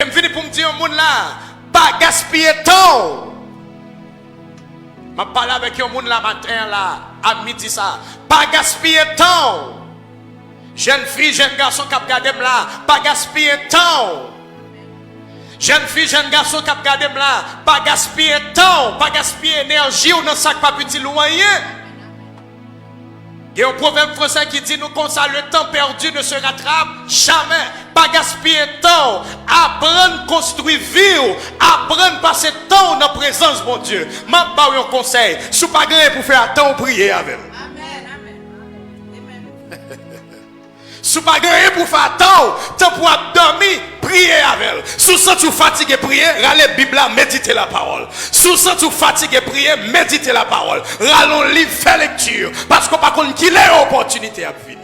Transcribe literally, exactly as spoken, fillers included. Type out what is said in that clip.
M vini pou m di yon moun la, pa gaspiye tan w. M ap pale avèk yon moun la maten an la, a midi sa. Pa gaspiye tan w. Jèn fi, jèn gason k ap gade m la, pa gaspiye tan w. Jèn fi, jèn gason k ap gade m la, pa gaspiye tan w, pa gaspiye enèji w nan sa k p ap itil ou anyen. Gen yon pwovèb fransè ki di nou konsa, le temps perdu ne se rattrape jamais. Pa gaspiye tan w. Aprann konstwi vi w. Aprann pase tan w nan prezans Bondye. M ap ba w yon konsèy. Si w pa gen anyen pou fè a tan w, priye avè l. Si w pa gen anyen pou fè a tan w, tanpri w ap dòmi, priye avè l. Si w santi w fatige, priye, rale Bib la, medite lapawòl. Si w santi w fatige, priye, medite lapawòl. Rale yon liv, fè lekti. Paske w pa konn kilè opòtinite ap vini.